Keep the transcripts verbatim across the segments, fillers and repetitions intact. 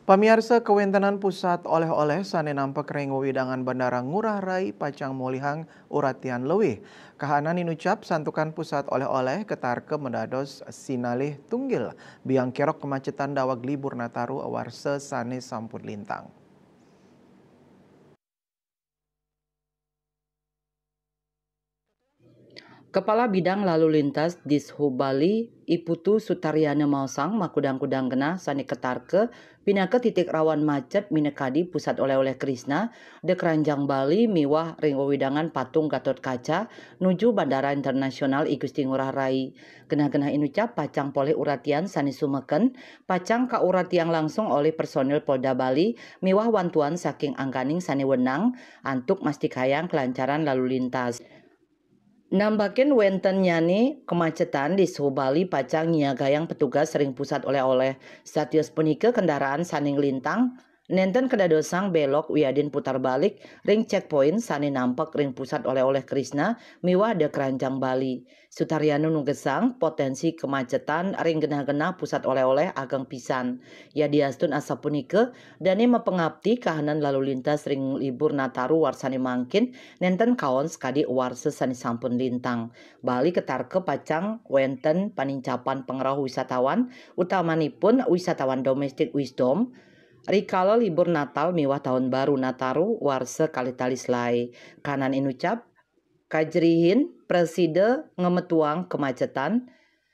Pamiarsa, kawéntenan pusat oléh-oléh sané nampek ring wewidangan Bandara Ngurah Rai pacang molihang uratian leuwih. Kahanan inucap santukan pusat oléh-oléh ketarka madados sinalih tunggil biang kerok kemacetan daweg libur Nataru warsa sané sampun lintang. Kepala Bidang Lalu Lintas Dishub Bali, I Putu Sutaryana maosang makudang-kudang genah sané ketarka pinaka titik rawan macet minakadi pusat oléh-oléh Krishna, De Keranjang Bali miwah ring wewidangan Patung Gatot Kaca nuju Bandara Internasional I Gusti Ngurah Rai. Genah-genah inucap pacang polih uratian sané sumeken, pacang kauratiang langsung olih personil Polda Bali miwah wantuan saking angganing sané wenang antuk mastikayang kelancaran lalu lintas. Nambakin wéntennyané kemacetan, Dishub Bali pacang nyiagayang petugas ring pusat oléh-oléh. Satios punika kendaraan sané nglintang nénten kadadosang belok wiadin putar balik ring checkpoint sané nampek ring pusat oléh-oléh Krishna miwah De Keranjang Bali. Sutaryana nugesang potensi kemacetan ring genah-genah pusat oléh-oléh ageng pisan. Yadiastun asapunika, dané mapangapti kahanan lalu lintas ring libur Nataru warsané mangkin nénten kaon sakadi warsa sané sampun lintang. Bali ketarka pacang wénten panincapan pangrauh wisatawan, utamanipun wisatawan domestik wisdom, rikala libur Natal miwah Tahun Baru Nataru warsa kalih tali selaé. Kahanan inucap, kajrihin prasida ngametuang kemacetan,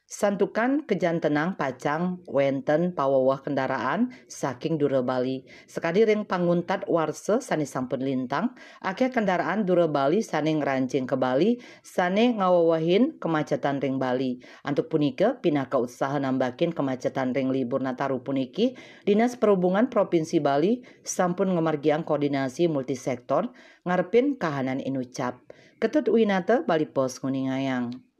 santukan kajantenang pacang wénten paweweh kendaraan saking dura Bali. Sakadi ring panguntat warsa sané sampun lintang, akéh kendaraan dura Bali sané ngranjing ka Bali sané ngawewehin kemacetan ring Bali. Antuk punika, pinaka utsaha nambakin kemacetan ring libur Nataru puniki, Dinas Perhubungan Provinsi Bali sampun ngamargiang koordinasi multisektor ngarepin kahanan inucap. Ketut Winata, Bali Post nguningayang.